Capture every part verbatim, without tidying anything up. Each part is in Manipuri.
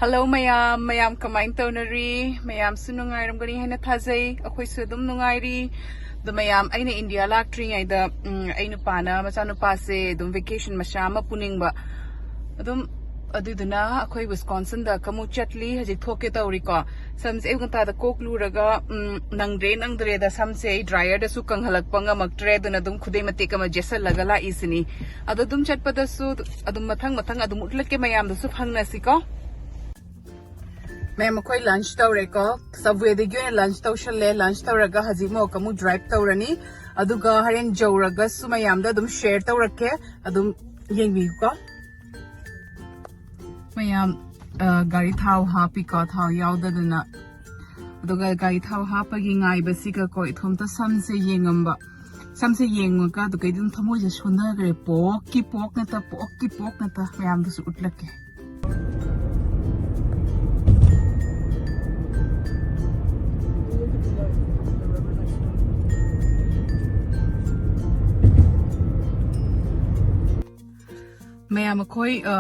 ꯍꯜꯂꯣ ꯃꯌꯥꯝ, ꯃꯌꯥꯝ ꯀꯃꯥꯏꯅ ꯇꯧꯅꯔꯤ? ꯃꯌꯥꯝꯁꯨ ꯅꯨꯡꯉꯥꯏꯔꯝꯒꯅꯤ ꯍꯥꯏꯅ ꯊꯥꯖꯩ꯫ ꯑꯩꯈꯣꯏꯁꯨ ꯑꯗꯨꯝ ꯅꯨꯡꯉꯥꯏꯔꯤ꯫ ꯑꯗꯣ ꯃꯌꯥꯝ, ꯑꯩꯅ ꯏꯟꯗꯤꯌꯥ ꯂꯥꯛꯇ꯭ꯔꯤꯉꯩꯗ, ꯎꯝ, ꯑꯩ ꯅꯨꯄꯥꯅ, ꯃꯆꯥꯅꯨꯄꯥꯁꯦ ꯑꯗꯨꯝ ꯚꯦꯀꯦꯁꯟ ꯃꯆꯥ ꯑꯃ ꯄꯨꯅꯤꯡꯕ꯫ ꯑꯗꯨꯝ ꯑꯗꯨꯗꯨꯅ ꯑꯩꯈꯣꯏ ꯋꯤꯁꯀꯣꯟꯁꯤꯟꯗ ꯑꯃꯨꯛ ꯆꯠꯂꯤ꯫ ꯍꯧꯖꯤꯛ ꯊꯣꯛꯀꯦ ꯇꯧꯔꯤꯀꯣ꯫ ꯁꯝꯁꯦ ꯑꯌꯨꯛ ꯉꯟꯇꯥꯗ ꯀꯣꯛ ꯂꯨꯔꯒ, ꯎꯝ, ꯅꯪꯗ꯭ꯔꯦ ꯅꯪꯗ꯭ꯔꯦꯗ ꯁꯝꯁꯦ ꯑꯩ ꯗ꯭ꯔꯥꯏꯌꯔꯗꯁꯨ ꯀꯪꯍꯜꯂꯛꯄ ꯉꯝꯃꯛꯇ꯭ꯔꯦ꯫ ꯑꯗꯨꯅ ꯑꯗꯨꯝ ꯈꯨꯗꯩ ꯃꯇꯦꯛ ꯑꯃ ꯌꯦꯠꯁꯜꯂꯒ ꯂꯥꯛꯏꯁꯤꯅꯤ꯫ ꯑꯗꯣ ꯑꯗꯨꯝ ꯆꯠꯄꯗꯁꯨ ꯑꯗꯨꯝ ꯃꯊꯪ ꯃꯊꯪ ꯑꯗꯨꯝ ꯎꯠꯂꯛꯀꯦ, ꯃꯌꯥꯝꯗꯁꯨ ꯐꯪꯅꯁꯤꯀꯣ꯫ ꯃꯌꯥꯝ, ꯑꯩꯈꯣꯏ ꯂꯟꯆ ꯇꯧꯔꯦꯀꯣ꯫ ꯁꯕꯋꯦꯗꯒꯤ ꯑꯣꯏꯅ ꯂꯟꯆ ꯇꯧꯁꯜꯂꯦ꯫ ꯂꯟꯆ ꯇꯧꯔꯒ ꯍꯧꯖꯤꯛ ꯑꯃꯨꯛ ꯑꯃꯨꯛ ꯗ꯭ꯔꯥꯏꯚ ꯇꯧꯔꯅꯤ꯫ ꯑꯗꯨꯒ ꯍꯣꯔꯦꯟ ꯌꯧꯔꯒꯁꯨ ꯃꯌꯥꯝꯗ ꯑꯗꯨꯝ ꯁꯤꯌꯔ ꯇꯧꯔꯛꯀꯦ꯫ ꯑꯗꯨꯝ ꯌꯦꯡꯕꯤꯌꯨꯀꯣ꯫ ꯃꯌꯥꯝ, ꯑ, ꯒꯥꯔꯤ ꯊꯥꯎ ꯍꯥꯞꯄꯤꯀꯣ, ꯊꯥꯎ ꯌꯥꯎꯗꯗꯅ꯫ ꯑꯗꯨꯒ ꯒꯥꯔꯤ ꯊꯥꯎ ꯍꯥꯞꯄꯒꯤ ꯉꯥꯏꯕꯁꯤꯒꯀꯣ, ꯏꯊꯣꯝꯇ ꯁꯝꯁꯦ ꯌꯦꯡꯉꯝꯕ꯫ ꯁꯝꯁꯦ ꯌꯦꯡꯉꯒ ꯑꯗꯨꯒꯩꯗꯤ ꯑꯗꯨꯝ ꯊꯃꯣꯏꯁꯦ ꯁꯣꯟꯊꯈ꯭ꯔꯦ꯫ ꯄꯣꯛꯀꯤ ꯄꯣꯛ ꯉꯥꯛꯇ, ꯄꯣꯛꯀꯤ ꯄꯣꯛ ꯉꯥꯛꯇ꯫ ꯃꯌꯥꯝꯗꯁꯨ ꯎꯠꯂꯛꯀꯦ꯫ ꯃꯌꯥꯝ, ꯑꯩꯈꯣꯏ, ꯑ,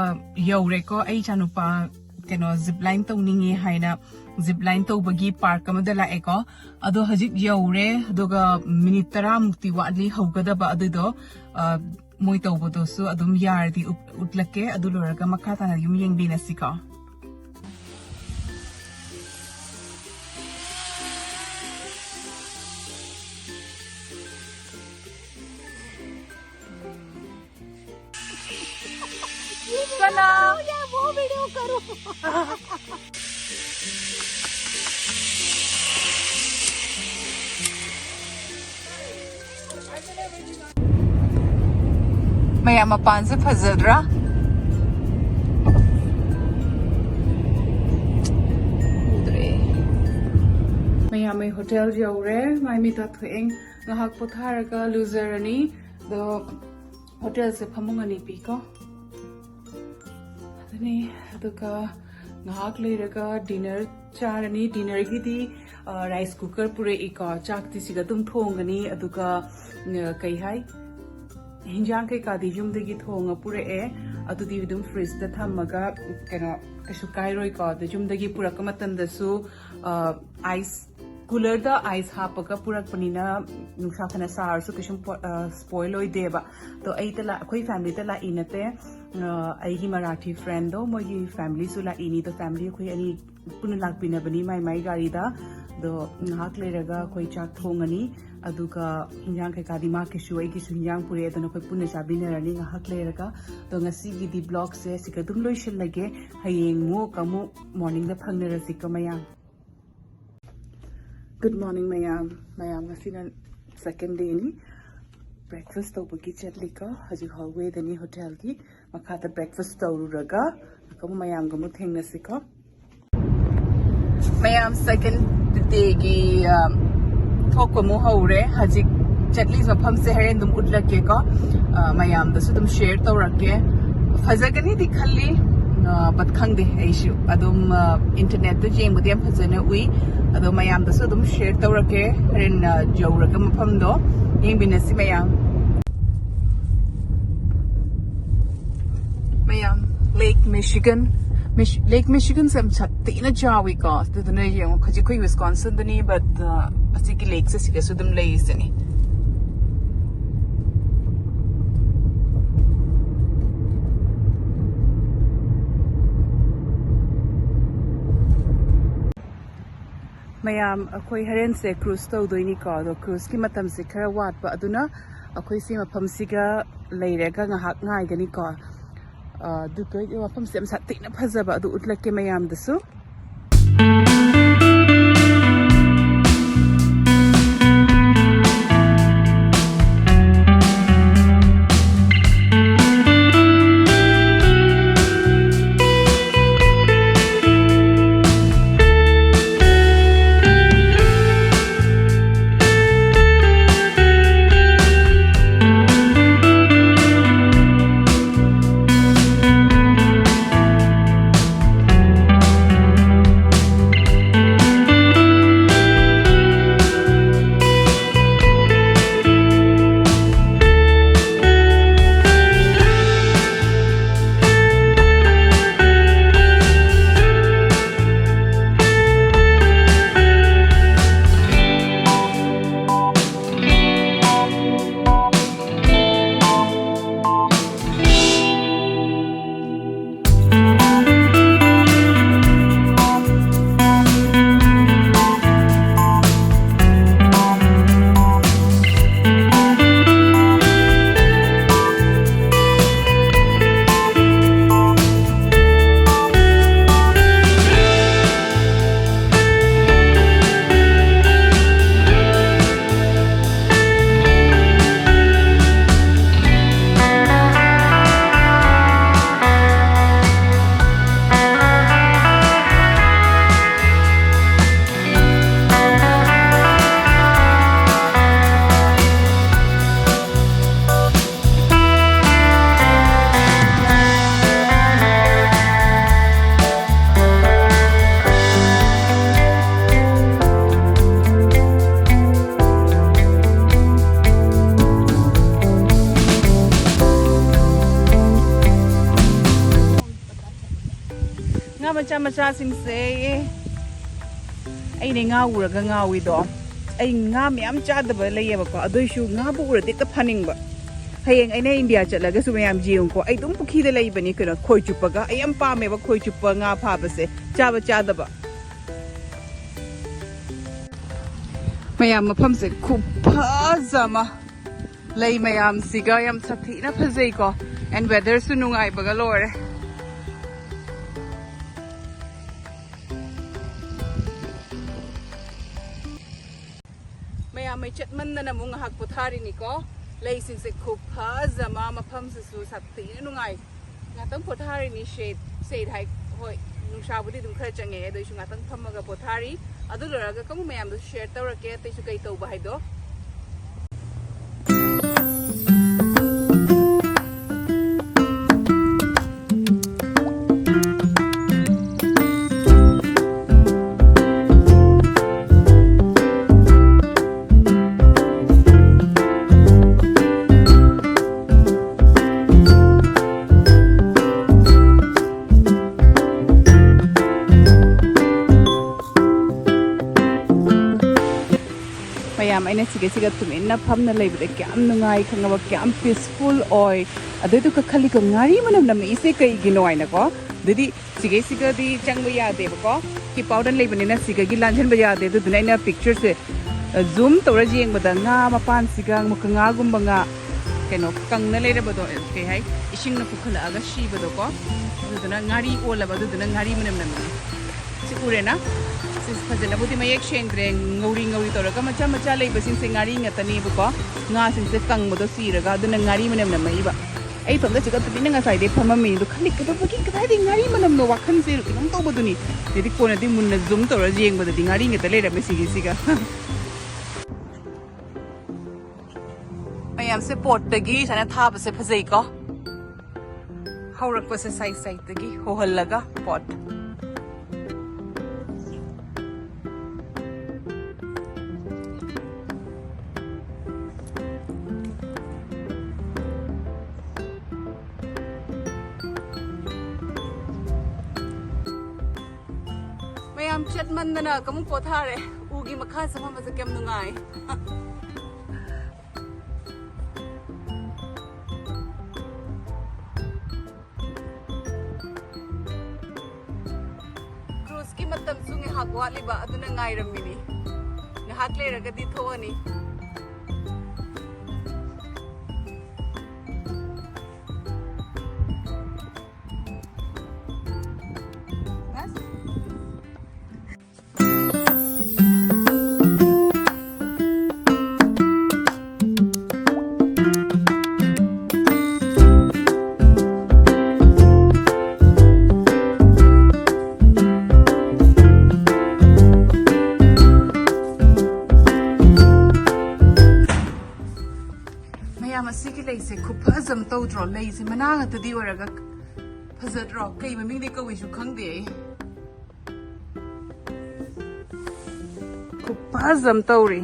ꯌꯧꯔꯦꯀꯣ꯫ ꯑꯩ ꯏꯆꯥꯅꯨꯄꯥ ꯀꯩꯅꯣ ꯖꯤꯞ ꯂꯥꯏꯟ ꯇꯧꯅꯤꯡꯉꯦ ꯍꯥꯏꯅ ꯖꯤꯞ ꯂꯥꯏꯟ ꯇꯧꯕꯒꯤ ꯄꯥꯔꯛ ꯑꯃꯗ ꯂꯥꯛꯑꯦꯀꯣ꯫ ꯑꯗꯣ ꯍꯧꯖꯤꯛ ꯌꯧꯔꯦ, ꯑꯗꯨꯒ ꯃꯤꯅꯤꯠ ꯇꯔꯥꯃꯨꯛꯇꯤ ꯋꯥꯠꯂꯤ ꯍꯧꯒꯗꯕ꯫ ꯑꯗꯨꯗꯣ, ꯑ, ꯃꯣꯏ ꯇꯧꯕꯗꯨꯁꯨ ꯑꯗꯨꯝ ꯌꯥꯔꯗꯤ ꯎꯠ-, ꯎꯠꯂꯛꯀꯦ꯫ ꯑꯗꯨ ꯂꯣꯏꯔꯒ ꯃꯈꯥ ꯇꯥꯅ ꯌꯨꯝ ꯌꯦꯡꯕꯤꯅꯁꯤꯀꯣ꯫ ꯀꯅꯥ? वो वीडियो करो। ꯃꯌꯥꯝ, ꯃꯄꯥꯟꯁꯦ ꯐꯖꯗ꯭ꯔꯥ? ꯎꯗ꯭ꯔꯦ꯫ ꯃꯌꯥꯝ, ꯑꯩ ꯍꯣꯇꯦꯜ ꯌꯧꯔꯦ꯫ ꯃꯥꯏ ꯃꯤꯠ ꯇꯥꯊꯣꯛꯑꯦ꯫ ꯉꯥꯏꯍꯥꯛ ꯄꯣꯊꯥꯔꯒ ꯂꯨꯖꯔꯅꯤ꯫ ꯑꯗꯣ ꯍꯣꯇꯦꯜꯁꯦ ꯐꯃꯨꯡ ꯑꯅꯤ ꯄꯤꯀꯣ꯫ ꯑꯗꯨꯅꯤ, ꯑꯗꯨꯒ ꯉꯥꯏꯍꯥꯛ ꯂꯩꯔꯒ ꯗꯤꯅꯔ ꯆꯥꯔꯅꯤ꯫ ꯗꯤꯅꯔꯒꯤꯗꯤ, ꯑ, ꯔꯥꯏꯁ ꯀꯨꯀꯔ ꯄꯨꯔꯛꯏꯀꯣ꯫ ꯆꯥꯛꯇꯤ ꯁꯤꯗ ꯑꯗꯨꯝ ꯊꯣꯡꯒꯅꯤ꯫ ꯑꯗꯨꯒ, ꯑ, ꯀꯩ ꯍꯥꯏ, ꯍꯤꯟꯖꯥꯡ ꯀꯩꯀꯥꯗꯤ ꯌꯨꯝꯗꯒꯤ ꯊꯣꯡꯉ ꯄꯨꯔꯛꯑꯦ꯫ ꯑꯗꯨꯗꯤ ꯑꯗꯨꯝ ꯐ꯭ꯔꯤꯖꯇ ꯊꯝꯃꯒ ꯀꯩꯅꯣ ꯀꯩꯁꯨ ꯀꯥꯏꯔꯣꯏꯀꯣ꯫ ꯑꯗꯣ ꯌꯨꯝꯗꯒꯤ ꯄꯨꯔꯛꯄ ꯃꯇꯝꯗꯁꯨ ꯑꯥꯏꯁ, ꯀꯨꯂꯔꯗ ꯑꯥꯏꯁ ꯍꯥꯞꯄꯒ ꯄꯨꯔꯛꯄꯅꯤꯅ ꯅꯨꯡꯁꯥ ꯐꯅ ꯁꯥꯔꯁꯨ ꯀꯩꯁꯨꯝ ꯁ꯭ꯄꯣꯏꯜ ꯑꯣꯏꯗꯦꯕ꯫ ꯑꯗꯣ ꯑꯩꯗ ꯂꯥꯛ-, ꯑꯩꯈꯣꯏ ꯐꯦꯃꯤꯂꯤꯗ ꯂꯥꯛꯏ ꯅꯠꯇꯦ, ꯑ, ꯑꯩꯒꯤ ꯃꯔꯥꯊꯤ ꯐ꯭ꯔꯦꯟꯗꯣ, ꯃꯣꯏꯒꯤ ꯐꯦꯃꯤꯂꯤꯁꯨ ꯂꯥꯛꯏꯅꯤ꯫ ꯑꯗꯣ ꯐꯦꯃꯤꯂꯤ ꯑꯩꯈꯣꯏ ꯑꯅꯤ ꯄꯨꯟꯅ ꯂꯥꯛꯄꯤꯅꯕꯅꯤ ꯃꯥꯏ ꯃꯥꯏ ꯒꯥꯔꯤꯗ꯫ ꯑꯗꯣ ꯉꯥꯏꯍꯥꯛ ꯂꯩꯔꯒ ꯑꯩꯈꯣꯏ ꯆꯥꯛ ꯊꯣꯡꯉꯅꯤ, ꯑꯗꯨꯒ ꯍꯤꯟꯖꯥꯡ ꯀꯩꯀꯥꯗꯤ ꯃꯥ ꯀꯩꯁꯨ ꯑꯩꯒꯤꯁꯨ ꯍꯤꯟꯖꯥꯡ ꯄꯨꯔꯛꯑꯦ, ꯑꯗꯨꯅ ꯑꯩꯈꯣꯏ ꯄꯨꯟꯅ ꯆꯥꯃꯤꯟꯅꯔꯅꯤ ꯉꯥꯏꯍꯥꯛ ꯂꯩꯔꯒ꯫ ꯑꯗꯣ ꯉꯁꯤꯒꯤꯗꯤ ꯕ꯭ꯂꯣꯒꯁꯦ ꯁꯤꯒ ꯑꯗꯨꯝ ꯂꯣꯏꯁꯤꯜꯂꯒꯦ꯫ ꯍꯌꯦꯡ ꯑꯃꯨꯛ ꯑꯃꯨꯛ ꯃꯣꯔꯅꯤꯡꯗ ꯐꯪꯅꯔꯁꯤꯀꯣ ꯃꯌꯥꯝ꯫ ꯒꯨꯗ ꯃꯣꯔꯅꯤꯡ ꯃꯌꯥꯝ꯫ ꯃꯌꯥꯝ, ꯉꯁꯤꯅ ꯁꯦꯀꯦꯟ ꯗꯦꯅꯤ꯫ ꯕ꯭ꯔꯦꯛꯐꯥꯁ ꯇꯧꯕꯒꯤ ꯆꯠꯂꯤꯀꯣ꯫ ꯍꯧꯖꯤꯛ ꯍꯣꯜꯋꯦꯗꯅꯤ ꯍꯣꯇꯦꯜꯒꯤ꯫ ꯃꯈꯥꯗ ꯕ꯭ꯔꯦꯛꯐꯥꯁ ꯇꯧꯔꯨꯔꯒ ꯑꯃꯨꯛ ꯃꯌꯥꯝꯒ ꯑꯃꯨꯛ ꯊꯦꯡꯅꯁꯤꯀꯣ꯫ ꯃꯌꯥꯝ, ꯁꯦꯀꯦꯟ ꯗꯦꯒꯤ, ꯑ, ꯊꯣꯛꯄ ꯑꯃꯨꯛ ꯍꯧꯔꯦ꯫ ꯍꯧꯖꯤꯛ ꯆꯠꯂꯤ ꯃꯐꯝꯁꯦ ꯍꯣꯔꯦꯟ ꯑꯗꯨꯝ ꯎꯠꯂꯛꯀꯦꯀꯣ꯫ ꯑ, ꯃꯌꯥꯝꯗꯁꯨ ꯑꯗꯨꯝ ꯁꯤꯌꯔ ꯇꯧꯔꯛꯀꯦ꯫ ꯐꯖꯒꯅꯤꯗꯤ ꯈꯜꯂꯤ, ꯑ, but ꯈꯪꯗꯦ꯫ ꯑꯩꯁꯨ ꯑꯗꯨꯝ, ꯑ, ꯏꯟꯇꯔꯅꯦꯠꯇ ꯌꯦꯡꯕꯗꯤ ꯌꯥꯝ ꯐꯖꯅ ꯎꯏ꯫ ꯑꯗꯣ ꯃꯌꯥꯝꯗꯁꯨ ꯑꯗꯨꯝ ꯁꯤꯌꯔ ꯇꯧꯔꯛꯀꯦ ꯍꯣꯔꯦꯟ, ꯑ, ꯌꯧꯔꯒ ꯃꯐꯝꯗꯣ ꯌꯦꯡꯃꯤꯟꯅꯁꯤ ꯃꯌꯥꯝ꯫ ꯃꯌꯥꯝ, ꯂꯦꯛ ꯃꯤꯁꯤꯒꯟ, ꯃꯤꯁ-, ꯂꯦꯛ ꯃꯤꯁꯤꯒꯟꯁꯦ ꯌꯥꯝ ꯁꯥꯊꯤꯅ ꯆꯥꯎꯋꯤꯀꯣ꯫ ꯑꯗꯨꯗꯨꯅ ꯌꯦꯡꯉꯣ, ꯍꯧꯖꯤꯛ ꯑꯩꯈꯣꯏ ꯋꯤꯁꯀꯣꯟꯁꯤꯟꯗꯅꯤ, but, ꯑ, ꯑꯁꯤꯒꯤ ꯂꯦꯛꯁꯦ ꯁꯤꯗꯁꯨ ꯑꯗꯨꯝ ꯂꯩꯔꯤꯁꯤꯅꯤ꯫ ꯃꯌꯥꯝ, ꯑꯩꯈꯣꯏ ꯍꯣꯔꯦꯟꯁꯦ ꯀ꯭ꯔꯨꯖ ꯇꯧꯗꯣꯏꯅꯤꯀꯣ꯫ ꯑꯗꯣ ꯀ꯭ꯔꯨꯖꯀꯤ ꯃꯇꯝꯁꯦ ꯈꯔ ꯋꯥꯠꯄ, ꯑꯗꯨꯅ ꯑꯩꯈꯣꯏ ꯁꯤ ꯃꯐꯝꯁꯤꯒ ꯂꯩꯔꯒ ꯉꯥꯏꯍꯥꯛ ꯉꯥꯏꯒꯅꯤꯀꯣ꯫ ꯑ, ꯑꯗꯨꯒ ꯃꯐꯝꯁꯦ ꯌꯥꯝ ꯁꯥꯊꯤꯅ ꯐꯖꯕ, ꯑꯗꯨ ꯎꯠꯂꯛꯀꯦ ꯃꯌꯥꯝꯗꯁꯨ꯫ ꯉꯥ ꯃꯆꯥ ꯃꯆꯥꯁꯤꯡꯁꯦ, ꯑꯩꯅꯦ ꯉꯥ ꯎꯔꯒ ꯉꯥꯎꯏꯗꯣ꯫ ꯑꯩ ꯉꯥ ꯃꯌꯥꯝ ꯆꯥꯗꯕ ꯂꯩꯌꯦꯕꯀꯣ, ꯑꯗꯨꯏꯁꯨ ꯉꯥꯕꯨ ꯎꯔꯗꯤ ꯍꯦꯛꯇ ꯐꯥꯅꯤꯡꯕ꯫ ꯍꯌꯦꯡ ꯑꯩꯅ ꯏꯟꯗꯤꯌꯥ ꯆꯠꯂꯒꯁꯨ ꯃꯌꯥꯝ ꯌꯦꯡꯉꯨꯀꯣ, ꯑꯩ ꯑꯗꯨꯝ ꯄꯨꯈ꯭ꯔꯤꯗ ꯂꯩꯕꯅꯤ ꯀꯩꯅꯣ, ꯈꯣꯏ ꯆꯨꯞꯄꯒ꯫ ꯑꯩ ꯌꯥꯝ ꯄꯥꯝꯃꯦꯕ ꯈꯣꯏ ꯆꯨꯞꯄ ꯉꯥ ꯐꯥꯕꯁꯦ, ꯆꯥꯕ ꯆꯥꯗꯕ꯫ ꯃꯌꯥꯝ, ꯃꯐꯝꯁꯦ ꯈꯨꯐꯖ ꯑꯃ꯫ ꯂꯩ ꯃꯌꯥꯝꯁꯤꯒ ꯌꯥꯝ ꯁꯥꯊꯤꯅ ꯐꯖꯩꯀꯣ꯫ And weatherꯁꯨ ꯅꯨꯡꯉꯥꯏꯕꯒ ꯂꯣꯏꯔꯦ꯫ ꯃꯌꯥꯝ, ꯃꯩ ꯆꯠꯃꯟꯗꯅ ꯑꯃꯨꯛ ꯉꯥꯏꯍꯥꯛ ꯄꯣꯊꯥꯔꯤꯅꯤꯀꯣ꯫ ꯂꯩꯁꯤꯡꯁꯦ ꯈꯨꯐꯖ ꯑꯃ, ꯃꯐꯝꯁꯤꯁꯨ ꯁꯥꯊꯤꯅ ꯅꯨꯡꯉꯥꯏ꯫ ꯉꯥꯛꯇꯪ ꯄꯣꯊꯥꯔꯤꯅꯤ꯫ Shade, shade ꯍꯥꯏ, ꯍꯣꯏ, ꯅꯨꯡꯁꯥꯕꯨꯗꯤ ꯑꯗꯨꯝ ꯈꯔ ꯆꯪꯉꯛꯑꯦ, ꯑꯗꯨ ꯑꯣꯏꯁꯨ ꯉꯥꯛꯇꯪ ꯐꯝꯃꯒ ꯄꯣꯊꯥꯔꯤ꯫ ꯑꯗꯨ ꯂꯣꯏꯔꯒ ꯀꯃꯨ ꯃꯌꯥꯝꯗꯁꯨ share ꯇꯧꯔꯛꯀꯦ, ꯑꯇꯩꯁꯨ ꯀꯩ ꯇꯧꯕ ꯍꯥꯏꯗꯣ꯫ ꯃꯌꯥꯝ, ꯑꯩꯅ ꯁꯤꯒꯩꯁꯤꯒ ꯇꯨꯃꯤꯟꯅ ꯐꯝꯅ ꯂꯩꯕꯗ ꯀꯌꯥꯝ ꯅꯨꯡꯉꯥꯏ ꯈꯪꯉꯕ, ꯀꯌꯥꯝ peaceful ꯑꯣꯏ꯫ ꯑꯗꯨꯗꯨꯒ ꯈꯜꯂꯤꯀꯣ, ꯉꯥꯔꯤ ꯃꯅꯝ ꯅꯝꯃꯛꯏꯁꯦ ꯀꯩꯒꯤꯅꯣ ꯍꯥꯏꯅꯀꯣ꯫ ꯑꯗꯨꯗꯤ ꯁꯤꯒꯩꯁꯤꯒꯗꯤ ꯆꯪꯕ ꯌꯥꯗꯦꯕꯀꯣ, keep out ꯑꯅ ꯂꯩꯕꯅꯤꯅ ꯁꯤꯒꯒꯤ ꯂꯥꯟꯁꯤꯟꯕ ꯌꯥꯗꯦ꯫ ꯑꯗꯨꯗꯨꯅ ꯑꯩꯅ pictureꯁꯦ zoom ꯇꯧꯔ ꯌꯦꯡꯕꯗ ꯉꯥ ꯃꯄꯥꯟꯁꯤꯒ ꯃꯨꯀ ꯉꯥꯒꯨꯝꯕ ꯉꯥ ꯀꯩꯅꯣ ꯀꯪꯅ ꯂꯩꯔꯕꯗꯣ, ꯀꯩ ꯍꯥꯏ, ꯏꯁꯤꯡꯅ ꯄꯨꯈꯠꯂꯛꯑꯒ ꯁꯤꯕꯗꯣꯀꯣ꯫ ꯑꯗꯨꯗꯨꯅ ꯉꯥꯔꯤ ꯑꯣꯜꯂꯕ, ꯑꯗꯨꯗꯨꯅ ꯉꯥꯔꯤ ꯃꯅꯝ ꯅꯝꯃꯦ꯫ ꯁꯤ ꯎꯔꯦꯅ? ꯁꯤ ꯐꯖꯅꯕꯨꯗꯤ ꯃꯌꯦꯛ ꯁꯦꯡꯗ꯭ꯔꯦ, ꯉꯧꯔꯤ ꯉꯧꯔꯤ ꯇꯧꯔꯒ ꯃꯆꯥ ꯃꯆꯥ ꯂꯩꯕꯁꯤꯡꯁꯦ ꯉꯥꯔꯤ ꯉꯥꯛꯇꯅꯦꯕꯀꯣ꯫ ꯉꯥꯁꯤꯡꯁꯦ ꯀꯪꯕꯗꯣ ꯁꯤꯔꯒ, ꯑꯗꯨꯅ ꯉꯥꯔꯤ ꯃꯅꯝ ꯅꯝꯃꯛꯏꯕ꯫ ꯑꯩ ꯏꯇꯣꯝꯇ ꯁꯤꯗ ꯇꯨꯃꯤꯟꯅ ꯉꯁꯥꯏꯗꯩ ꯐꯝꯃꯝꯃꯤꯅꯤ, ꯑꯗꯣ ꯈꯜꯂꯤ, "ꯀꯩꯗꯧꯕꯒꯤ, ꯀꯗꯥꯏꯗꯒꯤ ꯉꯥꯔꯤ ꯃꯅꯝꯅꯣ?" ꯋꯥꯈꯜꯁꯦ ꯀꯩꯅꯣꯝ ꯇꯧꯕꯗꯨꯅꯤ꯫ ꯑꯗꯩꯗꯤ ꯀꯣꯟꯅꯗꯤ ꯃꯨꯟꯅ zoom ꯇꯧꯔ ꯌꯦꯡꯕꯗꯗꯤ ꯉꯥꯔꯤ ꯉꯥꯛꯇ ꯂꯩꯔꯝꯃꯦ ꯁꯤꯒꯤꯁꯤꯒ꯫ ꯃꯌꯥꯝꯁꯦ ꯄꯣꯠꯇꯒꯤ ꯁꯨꯃꯥꯏꯅ ꯊꯥꯕꯁꯦ ꯐꯖꯩꯀꯣ꯫ ꯍꯧꯔꯛꯄꯁꯦ side sideꯇꯒꯤ ꯍꯣꯍꯜꯂꯒ ꯄꯣꯠ꯫ ꯆꯠꯃꯟꯗꯅ ꯀꯃꯨꯛ ꯄꯣꯊꯥꯔꯦ꯫ ꯎꯒꯤ ꯃꯈꯥ ꯆꯪꯉꯝꯕꯁꯦ ꯀꯌꯥꯝ ꯅꯨꯡꯉꯥꯏ꯫ ꯀ꯭ꯔꯨꯖꯀꯤ ꯃꯇꯝꯁꯨ ꯉꯥꯏꯍꯥꯛ ꯋꯥꯠꯂꯤꯕ, ꯑꯗꯨꯅ ꯉꯥꯏꯔꯝꯃꯤꯅꯤ꯫ ꯉꯥꯏꯍꯥꯛ ꯂꯩꯔꯒꯗꯤ ꯊꯣꯛꯑꯅꯤ꯫ ꯃꯌꯥꯝ, ꯑꯁꯤꯒꯤ ꯂꯩꯁꯦ ꯈꯨꯐꯖ ꯑꯃ ꯇꯧꯗ꯭ꯔꯣ? ꯂꯩꯁꯦ ꯃꯅꯥ ꯉꯥꯛꯇꯗꯤ ꯑꯣꯏꯔꯒ ꯐꯖꯗ꯭ꯔꯣ? ꯀꯩ ꯃꯃꯤꯡꯗꯤ ꯀꯧꯏꯁꯨ ꯈꯪꯗꯦ ꯑꯩ꯫ ꯈꯨꯐꯖ ꯑꯃ ꯇꯧꯔꯤ꯫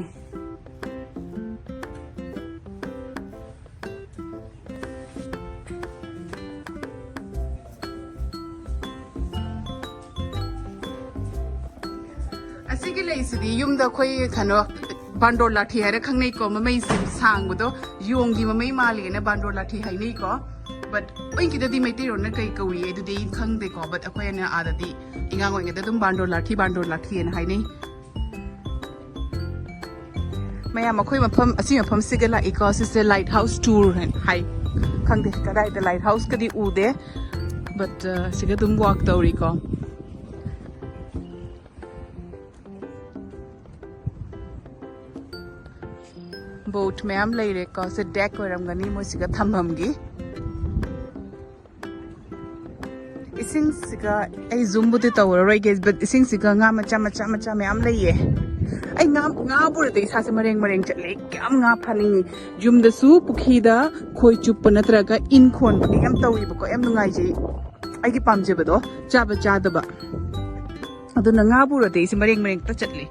ꯑꯁꯤꯒꯤ ꯂꯩꯁꯤꯗꯤ ꯌꯨꯝꯗ ꯑꯩꯈꯣꯏ ꯀꯩꯅꯣ ꯕꯥꯟꯗꯣꯔ ꯂꯥꯊꯤ ꯍꯥꯏꯔ ꯈꯪꯅꯩꯀꯣ, ꯃꯃꯩꯁꯦ ꯁꯥꯡꯕꯗꯣ, ꯌꯣꯡꯒꯤ ꯃꯃꯩ ꯃꯥꯜꯂꯦꯅ ꯕꯥꯟꯗꯣꯔ ꯂꯥꯊꯤ ꯍꯥꯏꯅꯩꯀꯣ꯫ But ꯑꯩꯈꯣꯏꯒꯤꯗꯗꯤ ꯃꯩꯇꯩꯔꯣꯟꯅ ꯀꯩ ꯀꯧꯏ ꯑꯗꯨꯗꯤ ꯑꯩ ꯈꯪꯗꯦꯀꯣ, but ꯑꯩꯈꯣꯏꯅ ꯑꯥꯗꯗꯤ ꯑꯉꯥꯡ ꯑꯣꯏꯔꯤꯉꯩꯗ ꯑꯗꯨꯝ ꯕꯥꯟꯗꯣꯔ ꯂꯥꯊꯤ, ꯕꯥꯟꯗꯣꯔ ꯂꯥꯊꯤꯅ ꯍꯥꯏꯅꯩ꯫ ꯃꯌꯥꯝ, ꯑꯩꯈꯣꯏ ꯃꯐꯝ, ꯑꯁꯤ ꯃꯐꯝꯁꯤꯒ ꯂꯥꯛꯏꯀꯣ꯫ ꯁꯤꯁꯦ ꯂꯥꯏꯠ ꯍꯥꯎꯁ ꯇꯨꯔ ꯍꯥꯏꯅ ꯍꯥꯏ꯫ ꯈꯪꯗꯦ ꯀꯗꯥꯏꯗ, ꯂꯥꯏꯠ ꯍꯥꯎꯁꯀꯗꯤ ꯎꯗꯦ, but ꯁꯤꯒ ꯑꯗꯨꯝ ꯋꯥꯛ ꯇꯧꯔꯤꯀꯣ꯫ ꯕꯣꯠ ꯃꯌꯥꯝ ꯂꯩꯔꯦꯀꯣ꯫ ꯁꯤ ꯗꯦꯛ ꯑꯣꯏꯔꯝꯒꯅꯤ ꯃꯣꯏꯁꯤꯒ ꯊꯝꯐꯝꯒꯤ꯫ ꯏꯁꯤꯡꯁꯤꯒ ꯑꯩ ꯖꯨꯝꯕꯨꯗꯤ ꯇꯧꯔꯔꯣꯏꯒꯦ, but ꯏꯁꯤꯡꯁꯤꯒ ꯉꯥ ꯃꯆꯥ ꯃꯆꯥ ꯃꯆꯥ ꯃꯌꯥꯝ ꯂꯩꯌꯦ꯫ ꯑꯩ ꯉꯥ, ꯉꯥ ꯎꯔꯗꯤ ꯏꯁꯥꯁꯦ ꯃꯔꯦꯡ ꯃꯔꯦꯡ ꯆꯠꯂꯦ꯫ ꯌꯥꯝ ꯉꯥ ꯐꯥꯅꯤꯡꯉꯤ꯫ ꯌꯨꯝꯗꯁꯨ ꯄꯨꯈ꯭ꯔꯤꯗ ꯈꯣꯏ ꯆꯨꯞꯄ ꯅꯠꯇ꯭ꯔꯒ ꯏꯟ ꯈꯣꯟꯕꯗꯤ ꯌꯥꯝ ꯇꯧꯋꯦꯕꯀꯣ꯫ ꯌꯥꯝ ꯅꯨꯡꯉꯥꯏꯖꯩ꯫ ꯑꯩꯒꯤ ꯄꯥꯝꯖꯕꯗꯣ ꯆꯥꯕ ꯆꯥꯗꯕ꯫ ꯑꯗꯨꯅ ꯉꯥ ꯎꯔꯗꯤ ꯑꯩꯁꯦ ꯃꯔꯦꯡ ꯃꯔꯦꯡꯇ ꯆꯠꯂꯤ꯫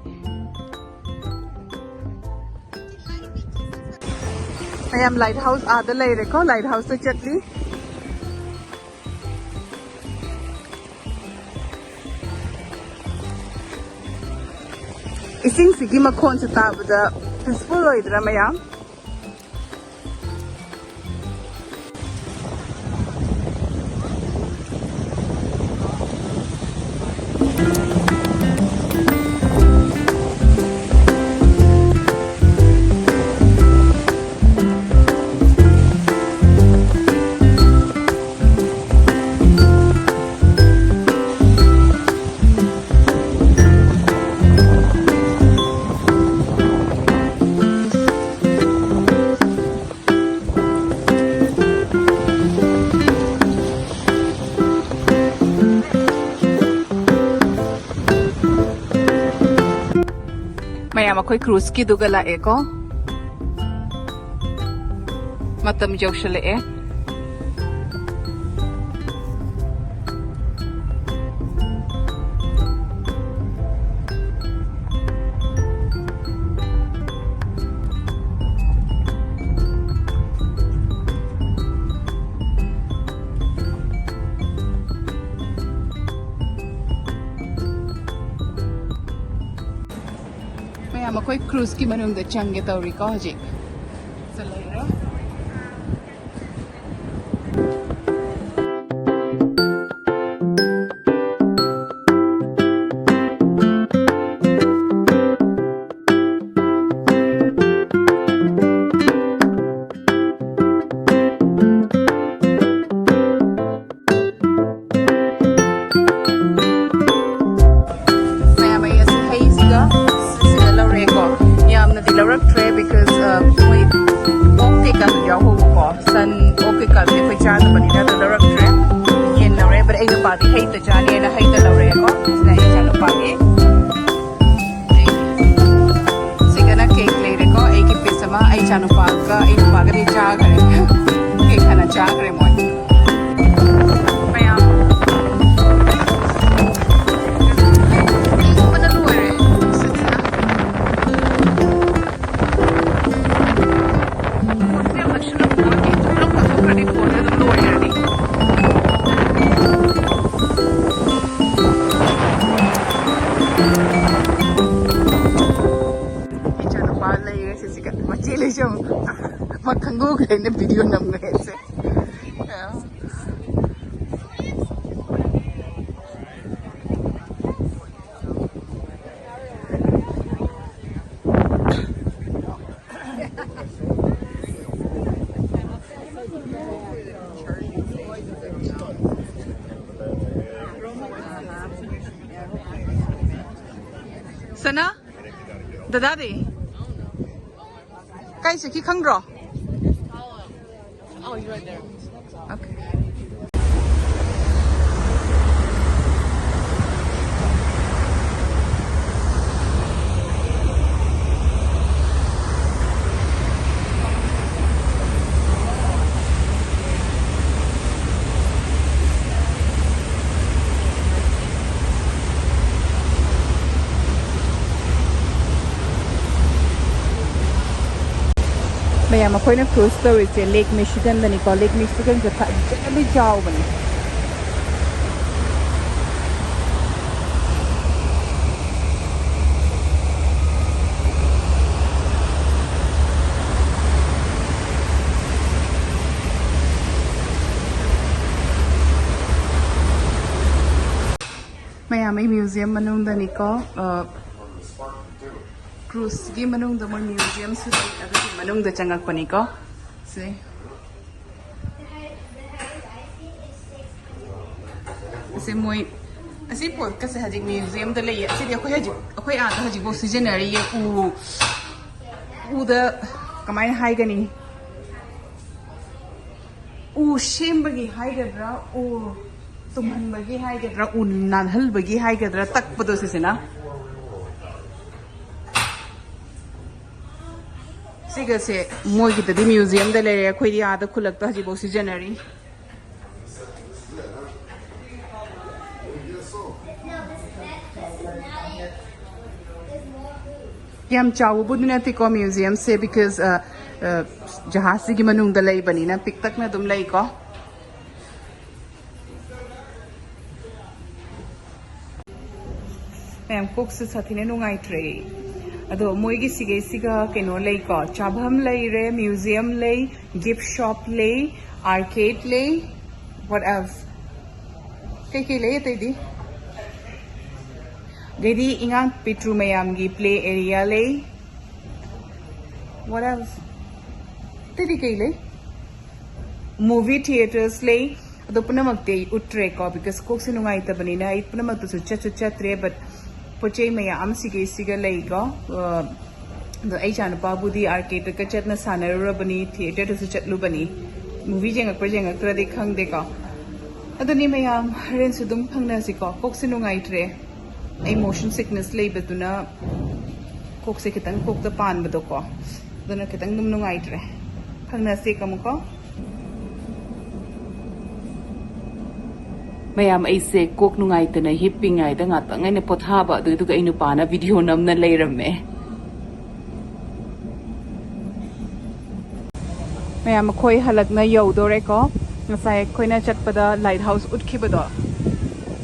ꯃꯌꯥꯝ ꯂꯥꯏꯠ ꯍꯥꯎꯁ ꯑꯥꯗ ꯂꯩꯔꯦꯀꯣ, ꯂꯥꯏꯠ ꯍꯥꯎꯁꯇ ꯆꯠꯂꯤ꯫ ꯏꯁꯤꯡꯁꯤꯒꯤ ꯃꯈꯣꯟꯁꯦ ꯇꯥꯕꯗ peaceful ꯑꯣꯏꯗ꯭ꯔꯥ ꯃꯌꯥꯝ? ꯃꯌꯥꯝ, ꯑꯩꯈꯣꯏ cruiseꯀꯤꯗꯨꯒ ꯂꯥꯛꯑꯦꯀꯣ꯫ ꯃꯇꯝ ꯌꯧꯁꯜꯂꯛꯑꯦ꯫ ꯃꯌꯥꯝ, ꯑꯩꯈꯣꯏ cruiseꯀꯤ ꯃꯅꯨꯡꯗ ꯆꯪꯒꯦ ꯇꯧꯔꯤꯀꯣ ꯍꯧꯖꯤꯛ꯫ ꯆꯠꯂꯛꯏꯔꯣ? ꯃꯌꯥꯝ, ꯑꯩ ꯑꯁꯤ ꯍꯩꯁꯤꯒ ꯁꯤꯒ ꯂꯧꯔꯛꯑꯦꯀꯣ꯫ ꯌꯥꯝꯅꯗꯤ ꯂꯧꯔꯛꯇ꯭ꯔꯦ because, ꯑ, ꯃꯣꯏ ꯑꯣꯛ ꯀꯩꯀꯥꯁꯨ ꯌꯥꯎꯍꯧꯕꯀꯣ꯫ ꯁꯟ, ꯑꯣꯛ ꯀꯩꯀꯥꯗꯤ ꯑꯩꯈꯣꯏ ꯆꯥꯗꯕꯅꯤꯅ ꯑꯗꯨ ꯂꯧꯔꯛꯇ꯭ꯔꯦ꯫ ꯌꯦꯟ ꯂꯧꯔꯦ, but ꯑꯩ ꯅꯨꯄꯥꯗꯤ ꯍꯩꯇ ꯆꯥꯅꯤꯅ ꯍꯩꯇ ꯂꯧꯔꯛꯑꯦꯀꯣ꯫ ꯁꯤꯅ ꯑꯩ ꯏꯆꯥꯅꯨꯄꯥꯒꯤ꯫ ꯁꯤꯒꯅ cake ꯂꯩꯔꯦꯀꯣ, ꯑꯩꯒꯤ piece ꯑꯃ, ꯑꯩ ꯏꯆꯥꯅꯨꯄꯥꯒ ꯑꯩ ꯅꯨꯄꯥꯒꯗꯤ ꯆꯥꯈ꯭ꯔꯦ꯫ Cake ꯍꯥꯟꯅ ꯆꯥꯈ꯭ꯔꯦ ꯃꯣꯏ꯫ ꯃꯌꯥꯝ꯫ ꯏꯪꯕꯅ ꯂꯣꯏꯔꯦ꯫ ꯅꯨꯡꯁꯤꯠꯁꯤꯅ꯫ ꯄꯨꯂꯞ ꯀꯥꯊꯣꯛꯈ꯭ꯔꯗꯤ ꯐꯣꯟꯁꯦ ꯑꯗꯨꯝ ꯂꯣꯏꯔꯅꯤ꯫ ꯈꯪꯗꯣꯛꯈ꯭ꯔꯦ ꯑꯩꯅ ꯚꯤꯗꯤꯑꯣ ꯅꯝꯈ꯭ꯔꯦꯁꯦ꯫ ꯁꯅꯥ, ꯗꯗꯥꯗꯤ? ꯀꯥꯏ ꯆꯠꯈꯤ ꯈꯪꯗ꯭ꯔꯣ? Okay. ꯃꯌꯥꯝ, ꯑꯩꯈꯣꯏꯅ ꯀ꯭ꯔꯨꯏꯁ ꯇꯧꯔꯤꯁꯦ ꯂꯦꯛ ꯃꯤꯆꯤꯒꯟꯗꯅꯤꯀꯣ꯫ ꯂꯦꯛ ꯃꯤꯆꯤꯒꯟꯁꯦ ꯐꯖꯅꯗꯤ ꯆꯥꯎꯕꯅꯤ꯫ ꯃꯌꯥꯝ, ꯑꯩ ꯃ꯭ꯌꯨꯖꯤꯌꯝ ꯃꯅꯨꯡꯗꯅꯤꯀꯣ꯫ ꯑ, ꯀ꯭ꯔꯨꯏꯁꯀꯤ ꯃꯅꯨꯡꯗ ꯃꯣꯏ ꯃ꯭ꯌꯨꯖꯤꯌꯝꯁꯨ ꯂꯩ, ꯑꯗꯨꯒꯤ ꯃꯅꯨꯡꯗ ꯆꯪꯉꯛꯄꯅꯤꯀꯣ꯫ ꯁꯦ꯫ ꯑꯁꯤ ꯃꯣꯏ, ꯑꯁꯤ ꯄꯣꯠꯀꯁꯦ ꯍꯧꯖꯤꯛ ꯃ꯭ꯌꯨꯖꯤꯌꯝꯗ ꯂꯩꯌꯦ꯫ ꯑꯁꯤꯗꯤ ꯑꯩꯈꯣꯏ ꯍꯧꯖꯤꯛ, ꯑꯩꯈꯣꯏ ꯑꯥꯗ ꯍꯧꯖꯤꯛꯐꯥꯎ ꯁꯤꯖꯤꯟꯅꯔꯤꯌꯦ꯫ ꯎ, ꯎꯗ ꯀꯃꯥꯏꯅ ꯍꯥꯏꯒꯅꯤ? ꯎ ꯁꯦꯝꯕꯒꯤ ꯍꯥꯏꯒꯗ꯭ꯔꯥ, ꯎ ꯇꯨꯝꯍꯟꯕꯒꯤ ꯍꯥꯏꯒꯗ꯭ꯔꯥ, ꯎ ꯅꯥꯟꯍꯜꯕꯒꯤ ꯍꯥꯏꯒꯗ꯭ꯔꯥ, ꯇꯛꯄꯗꯣ ꯁꯤꯁꯤꯅ꯫ ꯁꯤꯒꯁꯦ ꯃꯣꯏꯒꯤꯗꯗꯤ ꯃ꯭ꯌꯨꯖꯤꯌꯝꯗ ꯂꯩꯔꯦ, ꯑꯩꯈꯣꯏꯗꯤ ꯑꯥꯗ ꯈꯨꯜꯂꯛꯇ ꯍꯧꯖꯤꯛꯐꯥꯎ ꯁꯤꯖꯤꯟꯅꯔꯤ꯫ ꯌꯥꯝ ꯆꯥꯎꯕꯕꯨꯗꯤ ꯅꯠꯇꯦꯀꯣ ꯃ꯭ꯌꯨꯖꯤꯌꯝꯁꯦ, because, ꯑ, ꯑ, ꯖꯍꯥꯖꯁꯤꯒꯤ ꯃꯅꯨꯡꯗ ꯂꯩꯕꯅꯤꯅ ꯄꯤꯛꯇꯛꯅ ꯑꯗꯨꯝ ꯂꯩꯀꯣ꯫ ꯃꯌꯥꯝ, ꯀꯣꯛꯁꯦ ꯁꯥꯊꯤꯅ ꯅꯨꯡꯉꯥꯏꯇ꯭ꯔꯦ꯫ ꯑꯗꯣ ꯃꯣꯏꯒꯤ ꯁꯤꯒꯩꯁꯤꯒ ꯀꯩꯅꯣ ꯂꯩꯀꯣ, ꯆꯥꯐꯝ ꯂꯩꯔꯦ, ꯃ꯭ꯌꯨꯖꯤꯌꯝ ꯂꯩ, ꯒꯤꯐ ꯁꯣꯞ ꯂꯩ, ꯑꯥꯔꯀꯦꯗ ꯂꯩ, what else? ꯀꯩꯀꯩ ꯂꯩ ꯑꯇꯩꯗꯤ? ꯑꯗꯩꯗꯤ ꯑꯉꯥꯡ ꯄꯤꯛꯇ꯭ꯔꯨ ꯃꯌꯥꯝꯒꯤ ꯄ꯭ꯂꯦ ꯑꯦꯔꯤꯌꯥ ꯂꯩ, what else? ꯑꯇꯩꯗꯤ ꯀꯩ ꯂꯩ? ꯃꯨꯚꯤ ꯊꯤꯌꯦꯇꯔꯁ ꯂꯩ꯫ ꯑꯗꯣ ꯄꯨꯝꯅꯃꯛꯇꯤ ꯑꯩ ꯎꯠꯇ꯭ꯔꯦꯀꯣ, ꯕꯤꯀꯣꯁ ꯀꯣꯛꯁꯦ ꯅꯨꯡꯉꯥꯏꯇꯕꯅꯤꯅ ꯑꯩ ꯄꯨꯝꯅꯃꯛꯇꯁꯨ ꯆꯠꯁꯨ ꯆꯠꯇ꯭ꯔꯦ꯫ ꯕꯠ ꯄꯣꯠ ꯆꯩ ꯃꯌꯥꯝ ꯁꯤꯒꯩꯁꯤꯒ ꯂꯩꯀꯣ꯫ ꯑ, ꯑꯗꯣ ꯑꯩ ꯏꯆꯥꯅꯨꯄꯥꯕꯨꯗꯤ ꯑꯥꯔꯀꯦꯗꯇꯒ ꯆꯠꯅ ꯁꯥꯟꯅꯔꯨꯔꯕꯅꯤ, ꯊꯤꯌꯦꯇꯔꯗꯁꯨ ꯆꯠꯂꯨꯕꯅꯤ꯫ ꯃꯨꯚꯤ ꯌꯦꯡꯉꯛꯄ꯭ꯔꯥ ꯌꯦꯡꯉꯛꯇ꯭ꯔꯗꯤ ꯈꯪꯗꯦꯀꯣ꯫ ꯑꯗꯨꯅꯤ ꯃꯌꯥꯝ, ꯍꯣꯔꯦꯟꯁꯨ ꯑꯗꯨꯝ ꯐꯪꯅꯁꯤꯀꯣ꯫ ꯀꯣꯛꯁꯦ ꯅꯨꯡꯉꯥꯏꯇ꯭ꯔꯦ, ꯑꯩ ꯃꯣꯁꯟ ꯁꯤꯛꯅꯦꯁ ꯂꯩꯕꯗꯨꯅ ꯀꯣꯛꯁꯦ ꯈꯤꯇꯪ ꯀꯣꯛꯇ ꯄꯥꯟꯕꯗꯣꯀꯣ, ꯑꯗꯨꯅ ꯈꯤꯇꯪ ꯑꯗꯨꯝ ꯅꯨꯡꯉꯥꯏꯇ꯭ꯔꯦ꯫ ꯐꯪꯅꯁꯦꯀꯣ ꯑꯃꯨꯛꯀꯣ꯫ ꯃꯌꯥꯝ, ꯑꯩꯁꯦ ꯀꯣꯛ ꯅꯨꯡꯉꯥꯏꯇꯅ ꯍꯤꯞꯄꯤꯉꯩꯗ ꯉꯥꯛꯇꯪ ꯑꯩꯅ ꯄꯣꯊꯥꯕ, ꯑꯗꯨꯗꯨꯒ ꯑꯩ ꯅꯨꯄꯥꯅ ꯚꯤꯗꯤꯑꯣ ꯅꯝꯅ ꯂꯩꯔꯝꯃꯦ꯫ ꯃꯌꯥꯝ, ꯑꯩꯈꯣꯏ ꯍꯜꯂꯛꯅ ꯌꯧꯗꯣꯔꯦꯀꯣ꯫ ꯉꯁꯥꯏ ꯑꯩꯈꯣꯏꯅ ꯆꯠꯄꯗ ꯂꯥꯏꯠ ꯍꯥꯎꯁ ꯎꯠꯈꯤꯕꯗꯣ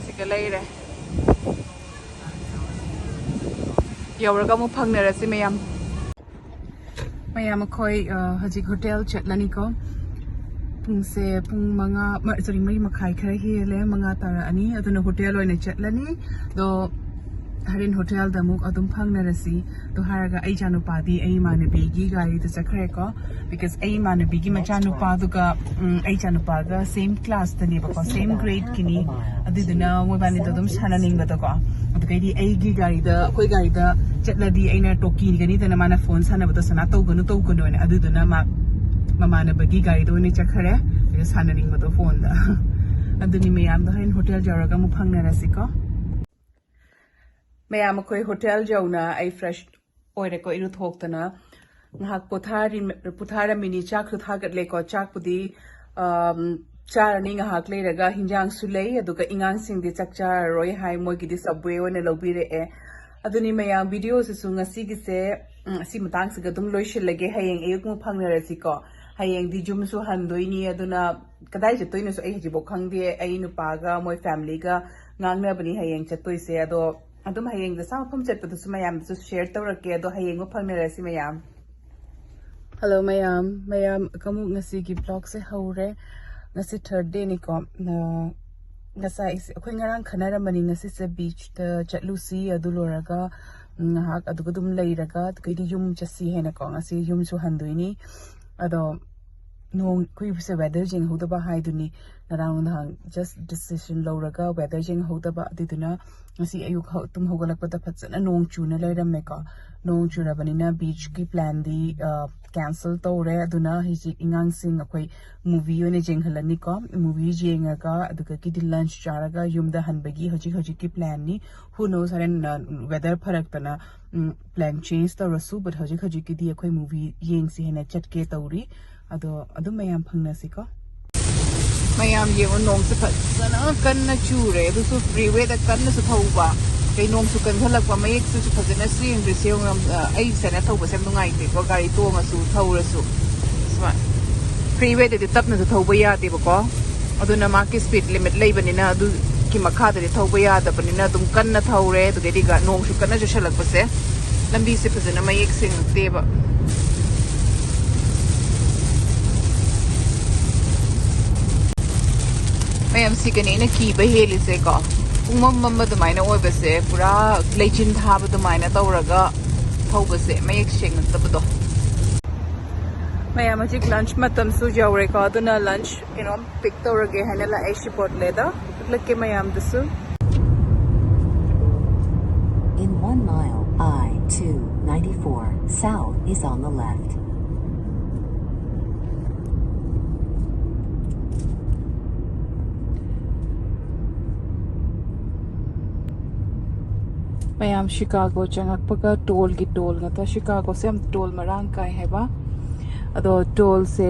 ꯁꯤꯒ ꯂꯩꯔꯦ꯫ ꯌꯧꯔꯒ ꯑꯃꯨꯛ ꯐꯪꯅꯔꯁꯤ ꯃꯌꯥꯝ꯫ ꯃꯌꯥꯝ, ꯑꯩꯈꯣꯏ, ꯑ, ꯍꯧꯖꯤꯛ ꯍꯣꯇꯦꯜ ꯆꯠꯂꯅꯤꯀꯣ꯫ ꯄꯨꯡꯁꯦ ꯄꯨꯡ ꯃꯉꯥ, ꯃ-, ꯁꯣꯔꯤ, ꯃꯔꯤ ꯃꯈꯥꯏ ꯈꯔ ꯍꯦꯜꯂꯦ, ꯃꯉꯥ ꯇꯥꯔꯛꯑꯅꯤ꯫ ꯑꯗꯨꯅ ꯍꯣꯇꯦꯜ ꯑꯣꯏꯅ ꯆꯠꯂꯅꯤ꯫ ꯑꯗꯣ ꯍꯣꯔꯦꯟ ꯍꯣꯇꯦꯜꯗ ꯑꯃꯨꯛ ꯑꯗꯨꯝ ꯐꯪꯅꯔꯁꯤ꯫ ꯑꯗꯨ ꯍꯥꯏꯔꯒ ꯑꯩ ꯏꯆꯥꯅꯨꯄꯥꯗꯤ ꯑꯩ ꯏꯃꯥꯟꯅꯕꯤꯒꯤ ꯒꯥꯔꯤꯗ ꯆꯠꯈ꯭ꯔꯦꯀꯣ꯫ ꯕꯤꯀꯣꯁ ꯑꯩ ꯏꯃꯥꯟꯅꯕꯤꯒꯤ ꯃꯆꯥꯅꯨꯄꯥꯗꯨꯒ, ꯎꯝ, ꯑꯩ ꯏꯆꯥꯅꯨꯄꯥꯒ ꯁꯦꯝ ꯀ꯭ꯂꯥꯁꯇꯅꯦꯕꯀꯣ, ꯁꯦꯝ ꯒ꯭ꯔꯦꯗꯀꯤꯅꯤ꯫ ꯑꯗꯨꯗꯨꯅ ꯃꯣꯏꯕꯥꯅꯤꯗꯣ ꯑꯗꯨꯝ ꯁꯥꯟꯅꯅꯤꯡꯕꯗꯀꯣ꯫ ꯑꯗꯨꯗꯩꯗꯤ ꯑꯩꯒꯤ ꯒꯥꯔꯤꯗ, ꯑꯩꯈꯣꯏ ꯒꯥꯔꯤꯗ ꯆꯠꯂꯗꯤ ꯑꯩꯅ ꯇꯣꯀꯤꯒꯅꯤꯗꯅ, ꯃꯥꯅ ꯐꯣꯟ ꯁꯥꯟꯅꯕꯗꯣ, "ꯁꯅꯥ, ꯇꯧꯒꯅꯨ, ꯇꯧꯒꯅꯨ" ꯍꯥꯏꯅ꯫ ꯑꯗꯨꯗꯨꯅ ꯃꯥ ꯃꯃꯥꯟꯅꯕꯒꯤ ꯒꯥꯔꯤꯗ ꯑꯣꯏꯅ ꯆꯠꯈꯔꯦ, ꯑꯗꯨꯒ ꯁꯥꯟꯅꯅꯤꯡꯕꯗꯣ ꯐꯣꯟꯗ꯫ ꯑꯗꯨꯅꯤ ꯃꯌꯥꯝꯗꯣ, ꯍꯣꯔꯦꯟ ꯍꯣꯇꯦꯜ ꯌꯧꯔꯒ ꯑꯃꯨꯛ ꯐꯪꯅꯔꯁꯤꯀꯣ꯫ ꯃꯌꯥꯝ, ꯑꯩꯈꯣꯏ ꯍꯣꯇꯦꯜ ꯌꯧꯅ ꯑꯩ ꯐ꯭ꯔꯦꯁ ꯑꯣꯏꯔꯦꯀꯣ, ꯏꯔꯨꯊꯣꯛꯇꯅ ꯉꯥꯏꯍꯥꯛ ꯄꯣꯊꯥꯔꯤ-, ꯄꯣꯊꯥꯔꯝꯃꯤꯅꯤ꯫ ꯆꯥꯛꯁꯨ ꯊꯥꯒꯠꯂꯦꯀꯣ꯫ ꯆꯥꯛꯄꯨꯗꯤ, ꯑꯝ, ꯆꯥꯔꯅꯤ ꯉꯥꯏꯍꯥꯛ ꯂꯩꯔꯒ꯫ ꯍꯤꯟꯖꯥꯡꯁꯨ ꯂꯩ, ꯑꯗꯨꯒ ꯏꯉꯥꯡꯁꯤꯡꯗꯤ ꯆꯥꯛ ꯆꯥꯔꯔꯣꯏ ꯍꯥꯏ, ꯃꯣꯏꯒꯤꯗꯤ ꯁꯕꯋꯦ ꯑꯣꯏꯅ ꯂꯧꯕꯤꯔꯛꯑꯦ꯫ ꯑꯗꯨꯅꯤ ꯃꯌꯥꯝ, ꯚꯤꯗꯤꯑꯣꯁꯤꯁꯨ ꯉꯁꯤꯒꯤꯁꯦ, ꯎꯝ, ꯑꯁꯤ ꯃꯇꯥꯡꯁꯤꯒ ꯑꯗꯨꯝ ꯂꯣꯏꯁꯤꯜꯂꯒꯦ꯫ ꯍꯌꯦꯡ ꯑꯌꯨꯛ ꯑꯃꯨꯛ ꯐꯪꯅꯔꯁꯤꯀꯣ꯫ ꯍꯌꯦꯡꯗꯤ ꯌꯨꯝꯁꯨ ꯍꯟꯗꯣꯏꯅꯤ, ꯑꯗꯨꯅ ꯀꯗꯥꯏ ꯆꯠꯇꯣꯏꯅꯣꯁꯨ ꯑꯩ ꯍꯧꯖꯤꯛꯐꯥꯎ ꯈꯪꯗꯦ꯫ ꯑꯩ ꯅꯨꯄꯥꯒ ꯃꯣꯏ ꯐꯦꯃꯤꯂꯤꯒ ꯉꯥꯡꯅꯕꯅꯤ ꯍꯌꯦꯡ ꯆꯠꯇꯣꯏꯁꯦ꯫ ꯑꯗꯣ ꯑꯗꯨꯝ ꯍꯌꯦꯡ ꯗꯁꯥ ꯃꯐꯝ ꯆꯠꯄꯗꯨꯁꯨ ꯃꯌꯥꯝꯗꯁꯨ share ꯇꯧꯔꯛꯀꯦ꯫ ꯑꯗꯣ ꯍꯌꯦꯡ ꯑꯃꯨꯛ ꯐꯪꯅꯔꯁꯤ ꯃꯌꯥꯝ꯫ Hello ꯃꯌꯥꯝ, ꯃꯌꯥꯝ ꯑꯃꯨꯛ ꯉꯁꯤꯒꯤ vlogꯁꯦ ꯍꯧꯔꯦ꯫ ꯉꯁꯤ Thursdayꯅꯤꯀꯣ꯫ ꯑ, ꯉꯁꯥꯏ ꯑꯩꯈꯣꯏ ꯉꯔꯥꯡ ꯈꯟꯅꯔꯝꯕꯅꯤ ꯉꯁꯤꯁꯦ beachꯇ ꯆꯠꯂꯨꯁꯤ, ꯑꯗꯨ ꯂꯣꯏꯔꯒ, ꯎꯝ, ꯉꯥꯏꯍꯥꯛ ꯑꯗꯨꯒ ꯑꯗꯨꯝ ꯂꯩꯔꯒ ꯑꯗꯨꯒꯩꯗꯤ ꯌꯨꯝ ꯆꯠꯁꯤ ꯍꯥꯏꯅꯀꯣ꯫ ꯉꯁꯤ ꯌꯨꯝꯁꯨ ꯍꯟꯗꯣꯏꯅꯤ꯫ ꯑꯗꯣ ꯅꯣꯡ, ꯑꯩꯈꯣꯏꯁꯦ weather ꯌꯦꯡꯍꯧꯗꯕ ꯍꯥꯏꯗꯨꯅꯤ꯫ ꯉꯔꯥꯡ ꯅꯨꯡꯗꯥꯡ just decision ꯂꯧꯔꯒ weather ꯌꯦꯡꯍꯧꯗꯕ, ꯑꯗꯨꯗꯨꯅ ꯉꯁꯤ ꯑꯌꯨꯛ ꯍꯧ-, ꯇꯨꯝ ꯍꯧꯒꯠꯂꯛꯄꯗ ꯐꯖꯅ ꯅꯣꯡ ꯆꯨꯅ ꯂꯩꯔꯝꯃꯦꯀꯣ꯫ ꯅꯣꯡ ꯆꯨꯔꯕꯅꯤꯅ beachꯀꯤ planꯗꯤ, ꯑ, cancel ꯇꯧꯔꯦ꯫ ꯑꯗꯨꯅ ꯍꯧꯖꯤꯛ ꯑꯉꯥꯡꯁꯤꯡ ꯑꯩꯈꯣꯏ movie ꯑꯣꯏꯅ ꯌꯦꯡꯍꯜꯂꯅꯤꯀꯣ꯫ Movie ꯌꯦꯡꯉꯒ ꯑꯗꯨꯗꯒꯤꯗꯤ lunch ꯆꯥꯔꯒ ꯌꯨꯝꯗ ꯍꯟꯕꯒꯤ ꯍꯧꯖꯤꯛ ꯍꯧꯖꯤꯛꯀꯤ planꯅꯤ꯫ Who knows, ꯍꯣꯔꯦꯟ, ꯑ, weather ꯐꯔꯛꯇꯅ, ꯎꯝ, plan change ꯇꯧꯔꯁꯨ, but ꯍꯧꯖꯤꯛ ꯍꯧꯖꯤꯛꯀꯤꯗꯤ ꯑꯩꯈꯣꯏ movie ꯌꯦꯡꯁꯤ ꯍꯥꯏꯅ ꯆꯠꯀꯦ ꯇꯧꯔꯤ꯫ ꯑꯗꯣ ꯑꯗꯨꯝ ꯃꯌꯥꯝ ꯐꯪꯅꯁꯤꯀꯣ꯫ ꯃꯌꯥꯝ ꯌꯦꯡꯉꯣ, ꯅꯣꯡꯁꯦ ꯐꯖꯅ ꯀꯟꯅ ꯆꯨꯔꯦ, ꯑꯗꯨꯁꯨ freewayꯗ ꯀꯟꯅꯁꯨ ꯊꯧꯕ꯫ ꯀꯩ ꯅꯣꯡꯁꯨ ꯀꯟꯈꯠꯂꯛꯄ, ꯃꯌꯦꯛꯁꯤꯁꯨ ꯐꯖꯅ ꯁꯦꯡꯗ꯭ꯔꯦ꯫ ꯁꯦ ꯌꯦꯡꯉꯣ, ꯌꯥꯝ, ꯑ, ꯑꯩ ꯁꯨꯃꯥꯏꯅ ꯊꯧꯕꯁꯦ ꯌꯥꯝ ꯅꯨꯡꯉꯥꯏꯇꯦꯀꯣ, ꯒꯥꯔꯤ ꯇꯣꯡꯉꯁꯨ ꯊꯧꯔꯁꯨ꯫ ꯁꯨꯃꯥꯏ-, freewayꯗꯗꯤ ꯇꯞꯅꯁꯨ ꯊꯧꯕ ꯌꯥꯗꯦꯕꯀꯣ꯫ ꯑꯗꯨꯅ ꯃꯥꯒꯤ speed limit ꯂꯩꯕꯅꯤꯅ ꯑꯗꯨꯒꯤ ꯃꯈꯥꯗꯗꯤ ꯊꯧꯕ ꯌꯥꯗꯕꯅꯤꯅ ꯑꯗꯨꯝ ꯀꯟꯅ ꯊꯧꯔꯦ꯫ ꯑꯗꯨꯗꯩꯗꯤ ꯒꯥ-, ꯅꯣꯡꯁꯨ ꯀꯟꯅ ꯆꯨꯁꯜꯂꯛꯄꯁꯦ ꯂꯝꯕꯤꯁꯦ ꯐꯖꯅ ꯃꯌꯦꯛ ꯁꯦꯡꯉꯛꯇꯦꯕ꯫ ꯃꯌꯥꯝ ꯁꯤꯒꯅꯤ ꯑꯩꯅ ꯀꯤꯕ ꯍꯦꯜꯂꯤꯁꯦꯀꯣ꯫ ꯄꯨꯡꯃꯝ ꯃꯝꯕ ꯑꯗꯨꯃꯥꯏꯅ ꯑꯣꯏꯕꯁꯦ, ꯄꯨꯔꯥ ꯂꯩꯆꯤꯟ ꯊꯥꯕ ꯑꯗꯨꯃꯥꯏꯅ ꯇꯧꯔꯒ ꯊꯧꯕꯁꯦ, ꯃꯌꯦꯛ ꯁꯦꯡꯉꯛꯇꯕꯗꯣ꯫ ꯃꯌꯥꯝ ꯍꯧꯖꯤꯛ lunch ꯃꯇꯝꯁꯨ ꯌꯧꯔꯦꯀꯣ, ꯑꯗꯨꯅ lunch ꯀꯩꯅꯣꯝ pick ꯇꯧꯔꯒꯦ ꯍꯥꯏꯅ ꯂꯥꯛꯑꯦ ꯁꯤꯄꯣꯠꯂꯦꯗ꯫ ꯎꯠꯂꯛꯀꯦ ꯃꯌꯥꯝꯗꯁꯨ꯫ In one mile, I two ninety-four south is on the left. ꯃꯌꯥꯝ ꯁꯤꯀꯥꯒꯣ ꯆꯪꯉꯛꯄꯒ ꯇꯣꯜꯒꯤ ꯇꯣꯜ ꯉꯥꯛꯇ꯫ ꯁꯤꯀꯥꯒꯣꯁꯦ ꯌꯥꯝ ꯇꯣꯜ ꯃꯔꯥꯡ ꯀꯥꯏ ꯍꯥꯏꯕ꯫ ꯑꯗꯣ ꯇꯣꯜꯁꯦ,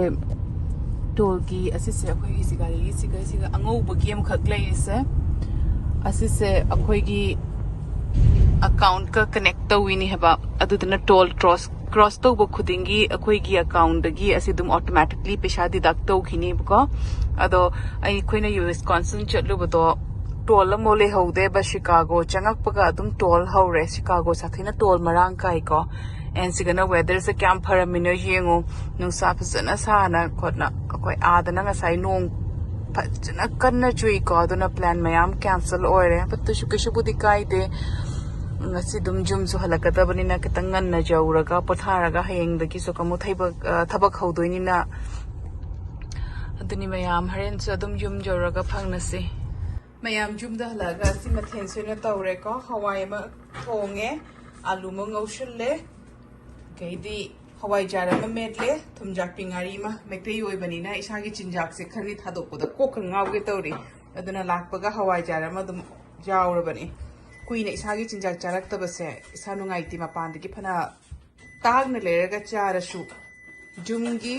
ꯇꯣꯜꯒꯤ ꯑꯁꯤꯁꯦ ꯑꯩꯈꯣꯏꯒꯤ ꯁꯤ ꯒꯥꯔꯤꯒꯤꯁꯤꯒ ꯁꯤꯒ ꯑꯉꯧꯕꯒꯤ ꯑꯃꯈꯛ ꯂꯩꯔꯤꯁꯦ, ꯑꯁꯤꯁꯦ ꯑꯩꯈꯣꯏꯒꯤ accountꯀ connect ꯇꯧꯋꯤꯅꯤ ꯍꯥꯏꯕ꯫ ꯑꯗꯨꯗꯨꯅ ꯇꯣꯜ cross, cross ꯇꯧꯕ ꯈꯨꯗꯤꯡꯒꯤ ꯑꯩꯈꯣꯏꯒꯤ accountꯗꯒꯤ ꯑꯁꯤ ꯑꯗꯨꯝ automatically ꯄꯩꯁꯥ deduct ꯇꯧꯈꯤꯅꯦꯕꯀꯣ꯫ ꯑꯗꯣ ꯑꯩꯈꯣꯏꯅ Wisconsin ꯆꯠꯂꯨꯕꯗꯣ ꯇꯣꯜ ꯑꯃꯐꯥꯎ ꯂꯩꯍꯧꯗꯦ꯫ ꯕꯁ ꯁꯤꯀꯥꯒꯣ ꯆꯪꯉꯛꯄꯒ ꯑꯗꯨꯝ ꯇꯣꯜ ꯍꯧꯔꯦ꯫ ꯁꯤꯀꯥꯒꯣ ꯁꯥꯊꯤꯅ ꯇꯣꯜ ꯃꯔꯥꯡ ꯀꯥꯏꯀꯣ꯫ ꯑꯦꯟ ꯁꯤꯒꯅ ꯋꯦꯗꯔꯁꯦ ꯀꯌꯥꯝ ꯐꯔꯝꯃꯤꯅꯣ ꯌꯦꯡꯉꯨ꯫ ꯅꯨꯡꯁꯥ ꯐꯖꯅ ꯁꯥꯅ ꯈꯣꯠꯅ ꯑꯩꯈꯣꯏ ꯑꯥꯗꯅ ꯉꯁꯥꯏ ꯅꯣꯡ ꯐꯖꯅ ꯀꯟꯅ ꯆꯨꯏꯀꯣ꯫ ꯑꯗꯨꯅ ꯄ꯭ꯂꯥꯟ ꯃꯌꯥꯝ ꯀꯦꯟꯁꯦꯜ ꯑꯣꯏꯔꯦ꯫ ꯕꯠ ꯑꯗꯨꯁꯨ ꯀꯩꯁꯨꯕꯨꯗꯤ ꯀꯥꯏꯗꯦ꯫ ꯉꯁꯤ ꯑꯗꯨꯝ ꯌꯨꯝꯁꯨ ꯍꯜꯂꯛꯀꯗꯕꯅꯤꯅ ꯈꯤꯇꯪ ꯉꯟꯅ ꯌꯧꯔꯒ ꯄꯣꯊꯥꯔꯒ ꯍꯌꯦꯡꯗꯒꯤꯁꯨ ꯑꯃꯨꯛ ꯊꯩꯕꯛ-, ꯑ, ꯊꯕꯛ ꯍꯧꯗꯣꯏꯅꯤꯅ꯫ ꯑꯗꯨꯅꯤ ꯃꯌꯥꯝ, ꯍꯣꯔꯦꯟꯁꯨ ꯑꯗꯨꯝ ꯌꯨꯝ ꯌꯧꯔꯒ ꯐꯪꯅꯁꯤ꯫ ꯃꯌꯥꯝ ꯌꯨꯝꯗ ꯍꯜꯂꯛꯑꯒ ꯑꯁꯤ ꯃꯊꯦꯜꯁꯦ ꯑꯣꯏꯅ ꯇꯧꯔꯦꯀꯣ꯫ ꯍꯋꯥꯏ ꯑꯃ ꯊꯣꯡꯉꯦ, ꯑꯂꯨ ꯑꯃ ꯉꯧꯁꯤꯜꯂꯦ, ꯑꯗꯩꯗꯤ ꯍꯋꯥꯏꯖꯥꯔ ꯑꯃ ꯃꯦꯠꯂꯦ, ꯊꯨꯝꯖꯥꯛꯄꯤ ꯉꯥꯔꯤ ꯑꯃ, ꯃꯩꯇꯩ ꯑꯣꯏꯕꯅꯤꯅ ꯏꯁꯥꯒꯤ ꯆꯤꯟꯖꯥꯛꯁꯦ ꯈꯔꯗꯤ ꯊꯥꯗꯣꯛꯄꯗ ꯀꯣꯛꯀ ꯉꯥꯎꯒꯦ ꯇꯧꯔꯤ꯫ ꯑꯗꯨꯅ ꯂꯥꯛꯄꯒ ꯍꯋꯥꯏꯖꯥꯔ ꯑꯃ ꯑꯗꯨꯝ ꯌꯥꯎꯔꯕꯅꯤ꯫ ꯀꯨꯏꯅ ꯏꯁꯥꯒꯤ ꯆꯤꯟꯖꯥꯛ ꯆꯥꯔꯛꯇꯕꯁꯦ ꯏꯁꯥ ꯅꯨꯡꯉꯥꯏꯇꯦ꯫ ꯃꯄꯥꯟꯗꯒꯤ ꯐꯅ ꯇꯥꯡꯅ ꯂꯩꯔꯒ ꯆꯥꯔꯁꯨ ꯌꯨꯝꯒꯤ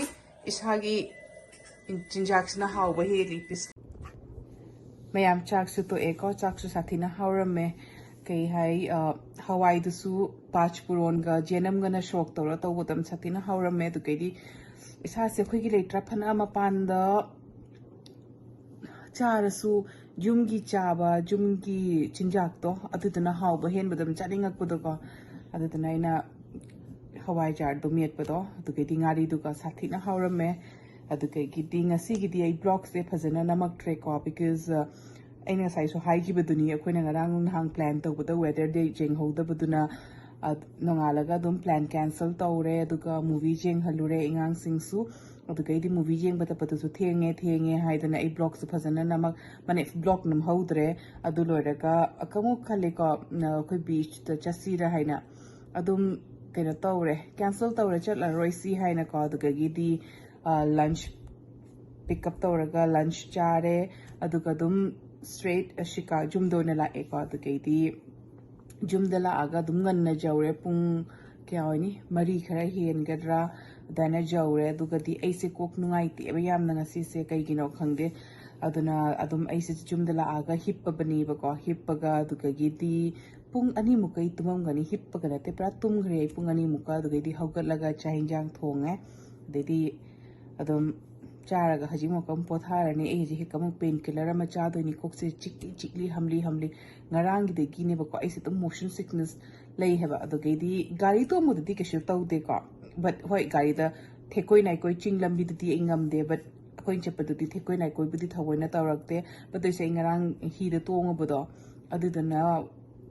ꯏꯁꯥꯒꯤ ꯆꯤꯟꯖꯥꯛꯁꯤꯅ ꯍꯥꯎꯕ ꯍꯦꯜꯂꯤ꯫ ꯄꯤꯁ-, ꯃꯌꯥꯝ ꯆꯥꯛꯁꯨ ꯇꯣꯛꯑꯦꯀꯣ꯫ ꯆꯥꯛꯁꯨ ꯁꯥꯊꯤꯅ ꯍꯥꯎꯔꯝꯃꯦ꯫ ꯀꯩ ꯍꯥꯏ, ꯑ, ꯍꯋꯥꯏꯗꯨꯁꯨ ꯄꯥꯆ ꯄꯨꯔꯣꯟꯒ ꯖꯦꯅꯝꯒꯅ ꯁꯣꯛ ꯇꯧꯔ ꯇꯧꯕꯗ ꯌꯥꯝ ꯁꯥꯊꯤꯅ ꯍꯥꯎꯔꯝꯃꯦ꯫ ꯑꯗꯨꯒꯩꯗꯤ ꯏꯁꯥꯁꯦ ꯑꯩꯈꯣꯏꯒꯤ ꯂꯩꯇ꯭ꯔꯥ ꯐꯅ ꯃꯄꯥꯟꯗ ꯆꯥꯔꯁꯨ ꯌꯨꯝꯒꯤ ꯆꯥꯕ, ꯌꯨꯝꯒꯤ ꯆꯤꯟꯖꯥꯛꯇꯣ ꯑꯗꯨꯗꯨꯅ ꯍꯥꯎꯕ ꯍꯦꯟꯕꯗꯣ ꯑꯗꯨꯝ ꯆꯥꯅꯤꯡꯉꯛꯄꯗꯣꯀꯣ꯫ ꯑꯗꯨꯗꯨꯅ ꯑꯩꯅ ꯍꯋꯥꯏꯖꯥꯔꯗꯣ ꯃꯦꯠꯄꯗꯣ ꯑꯗꯨꯒꯩꯗꯤ ꯉꯥꯔꯤꯗꯨꯒ ꯁꯥꯊꯤꯅ ꯍꯥꯎꯔꯝꯃꯦ꯫ ꯑꯗꯨꯗꯒꯤꯗꯤ ꯉꯁꯤꯒꯤꯗꯤ ꯑꯩ ꯕ꯭ꯂꯣꯛꯁꯦ ꯐꯖꯅ ꯅꯝꯃꯛꯇ꯭ꯔꯦꯀꯣ, because, ꯑ, ꯑꯩꯅ ꯉꯁꯥꯏꯁꯨ ꯍꯥꯏꯈꯤꯕꯗꯨꯅꯤ, ꯑꯩꯈꯣꯏꯅ ꯉꯔꯥꯡ ꯅꯍꯥꯟ ꯄ꯭ꯂꯥꯟ ꯇꯧꯕꯗ ꯋꯦꯗꯔꯗꯦ ꯌꯦꯡꯍꯧꯗꯕꯗꯨꯅ, ꯑ, ꯅꯣꯡꯉꯥꯜꯂꯒ ꯑꯗꯨꯝ ꯄ꯭ꯂꯥꯟ ꯀꯦꯟꯁꯦꯜ ꯇꯧꯔꯦ꯫ ꯑꯗꯨꯒ ꯃꯨꯚꯤ ꯌꯦꯡꯍꯜꯂꯨꯔꯦ ꯑꯉꯥꯡꯁꯤꯡꯁꯨ꯫ ꯑꯗꯨꯗꯩꯗꯤ ꯃꯨꯚꯤ ꯌꯦꯡꯕ ꯆꯠꯄꯗꯨꯁꯨ ꯊꯦꯡꯉꯦ, ꯊꯦꯡꯉꯦ ꯍꯥꯏꯗꯅ ꯑꯩ ꯕ꯭ꯂꯣꯛꯁꯨ ꯐꯖꯅ ꯅꯝꯃꯛ-, ꯃꯥꯅꯦ, ꯕ꯭ꯂꯣꯛ ꯅꯝꯍꯧꯗ꯭ꯔꯦ꯫ ꯑꯗꯨ ꯂꯣꯏꯔꯒ ꯑꯃꯨꯛ ꯈꯜꯂꯦꯀꯣ, ꯅ-, ꯑꯩꯈꯣꯏ ꯕꯤꯆꯇ ꯆꯠꯁꯤꯔ ꯍꯥꯏꯅ꯫ ꯑꯗꯨꯝ ꯀꯩꯅꯣ ꯇꯧꯔꯦ, ꯀꯦꯟꯁꯦꯜ ꯇꯧꯔꯦ, ꯆꯠꯂꯔꯣꯏꯁꯤ ꯍꯥꯏꯅꯀꯣ꯫ ꯑꯗꯨꯗꯒꯤꯗꯤ, ꯑ, ꯂꯟꯆ ꯄꯤꯛ ꯑꯞ ꯇꯧꯔꯒ ꯂꯟꯆ ꯆꯥꯔꯦ꯫ ꯑꯗꯨꯒ ꯑꯗꯨꯝ ꯁ꯭ꯇ꯭ꯔꯦꯠ ꯁꯤꯀꯥ ꯌꯨꯝꯗ ꯑꯣꯏꯅ ꯂꯥꯛꯑꯦꯀꯣ꯫ ꯑꯗꯨꯗꯒꯤꯗꯤ ꯌꯨꯝꯗ ꯂꯥꯛꯑꯒ ꯑꯗꯨꯝ ꯉꯟꯅ ꯌꯧꯔꯦ꯫ ꯄꯨꯡ ꯀꯌꯥ ꯑꯣꯏꯅꯤ? ꯃꯔꯤ ꯈꯔ ꯍꯦꯟꯒꯗ꯭ꯔꯥ ꯑꯗꯨꯃꯥꯏꯅ ꯌꯧꯔꯦ꯫ ꯑꯗꯨꯒꯗꯤ ꯑꯩꯁꯦ ꯀꯣꯛ ꯅꯨꯡꯉꯥꯏꯇꯦꯕ ꯌꯥꯝꯅ ꯉꯁꯤꯁꯦ, ꯀꯩꯒꯤꯅꯣ ꯈꯪꯗꯦ꯫ ꯑꯗꯨꯅ ꯑꯗꯨꯝ ꯑꯩꯁꯦ ꯌꯨꯝꯗ ꯂꯥꯛꯑꯒ ꯍꯤꯞꯄꯕꯅꯦꯕꯀꯣ꯫ ꯍꯤꯞꯄꯒ ꯑꯗꯨꯗꯒꯤꯗꯤ ꯄꯨꯡ ꯑꯅꯤꯃꯨꯛꯀ ꯑꯩ ꯇꯨꯝꯃꯝꯒꯅꯤ꯫ ꯍꯤꯞꯄꯒ ꯅꯠꯇꯦ, ꯄꯨꯔꯥ ꯇꯨꯝꯈ꯭ꯔꯦ ꯑꯩ ꯄꯨꯡ ꯑꯅꯤꯃꯨꯛꯀ꯫ ꯑꯗꯨꯗꯒꯤꯗꯤ ꯍꯧꯒꯠꯂꯒ ꯆꯥꯛ ꯍꯤꯟꯖꯥꯡ ꯊꯣꯡꯉꯦ꯫ ꯑꯗꯩꯗꯤ ꯑꯗꯨꯝ ꯆꯥꯔꯒ ꯍꯧꯖꯤꯛ ꯑꯃꯨꯛꯀ ꯑꯃꯨꯛ ꯄꯣꯊꯥꯔꯅꯤ꯫ ꯑꯩ ꯍꯧꯖꯤꯛ ꯍꯦꯛ ꯑꯃꯨꯛ pain killer ꯑꯃ ꯆꯥꯗꯣꯏꯅꯤ꯫ ꯀꯣꯛꯁꯦ ꯆꯤꯛꯂꯤ ꯆꯤꯛꯂꯤ ꯍꯝꯂꯤ ꯍꯝꯂꯤ꯫ ꯉꯔꯥꯡꯒꯤꯗꯒꯤꯅꯦꯕꯀꯣ ꯑꯩꯁꯦ ꯑꯗꯨꯝ motion sickness ꯂꯩ ꯍꯥꯏꯕ꯫ ꯑꯗꯨꯗꯒꯤꯗꯤ ꯒꯥꯔꯤ ꯇꯣꯡꯕꯗꯗꯤ ꯀꯩꯁꯨ ꯇꯧꯗꯦꯀꯣ, but ꯍꯣꯏ, ꯒꯥꯔꯤꯗ ꯊꯦꯛꯀꯣꯏ ꯅꯥꯏꯀꯣꯏ ꯆꯤꯡ ꯂꯝꯕꯤꯗꯗꯤ ꯑꯩ ꯉꯝꯗꯦ꯫ But ꯑꯩꯈꯣꯏꯅ ꯆꯠꯄꯗꯨꯗꯤ ꯊꯦꯛꯀꯣꯏ ꯅꯥꯏꯀꯣꯏꯕꯨꯗꯤ ꯊꯑꯣꯏꯅ ꯇꯧꯔꯛꯇꯦ꯫ But ꯇꯧꯔꯤꯁꯦ, ꯑꯩ ꯉꯔꯥꯡ ꯍꯤꯗ ꯇꯣꯡꯉꯨꯕꯗꯣ, ꯑꯗꯨꯗꯨꯅ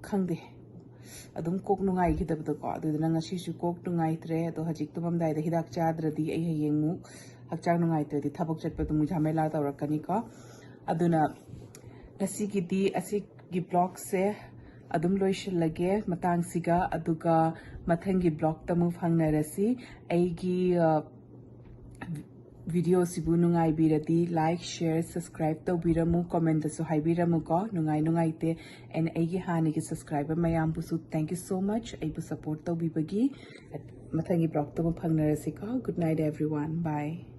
ꯈꯪꯗꯦ, ꯑꯗꯨꯝ ꯀꯣꯛ ꯅꯨꯡꯉꯥꯏꯈꯤꯗꯕꯗꯣꯀꯣ꯫ ꯑꯗꯨꯗꯨꯅ ꯉꯁꯤꯁꯨ ꯀꯣꯛ ꯅꯨꯡꯉꯥꯏꯇ꯭ꯔꯦ꯫ ꯑꯗꯣ ꯍꯧꯖꯤꯛ ꯇꯨꯝꯃꯝꯗꯥꯏꯗ ꯍꯤꯗꯥꯛ ꯆꯥꯗ꯭ꯔꯗꯤ ꯑꯩ ꯍꯌꯦꯡꯃꯨꯛ ꯍꯛꯆꯥꯡ ꯅꯨꯡꯉꯥꯏꯇ꯭ꯔꯗꯤ ꯊꯕꯛ ꯆꯠꯄꯗꯨ ꯑꯃꯨꯛ ꯖꯥꯃꯦꯂꯥ ꯇꯧꯔꯛꯀꯅꯤꯀꯣ꯫ ꯑꯗꯨꯅ ꯉꯁꯤꯒꯤꯗꯤ ꯑꯁꯤꯒꯤ vlogꯁꯦ ꯑꯗꯨꯝ ꯂꯣꯏꯁꯤꯜꯂꯒꯦ ꯃꯇꯥꯡꯁꯤꯒ꯫ ꯑꯗꯨꯒ ꯃꯊꯪꯒꯤ vlogꯇ ꯑꯃꯨꯛ ꯐꯪꯅꯔꯁꯤ꯫ ꯑꯩꯒꯤ, ꯑ, videoꯁꯤꯕꯨ ꯅꯨꯡꯉꯥꯏꯕꯤꯔꯗꯤ like, share, subscribe ꯇꯧꯕꯤꯔꯝꯃꯨ, commentꯇꯁꯨ ꯍꯥꯏꯕꯤꯔꯝꯃꯨꯀꯣ꯫ ꯅꯨꯡꯉꯥꯏ ꯅꯨꯡꯉꯥꯏꯇꯦ꯫ And ꯑꯩꯒꯤ ꯍꯥꯟꯅꯒꯤ subscriber ꯃꯌꯥꯝꯕꯨꯁꯨ thank you so much ꯑꯩꯕꯨ support ꯇꯧꯕꯤꯕꯒꯤ꯫ ꯃꯊꯪꯒꯤ vlogꯇ ꯑꯃꯨꯛ ꯐꯪꯅꯔꯁꯤꯀꯣ꯫ Good night everyone. Bye.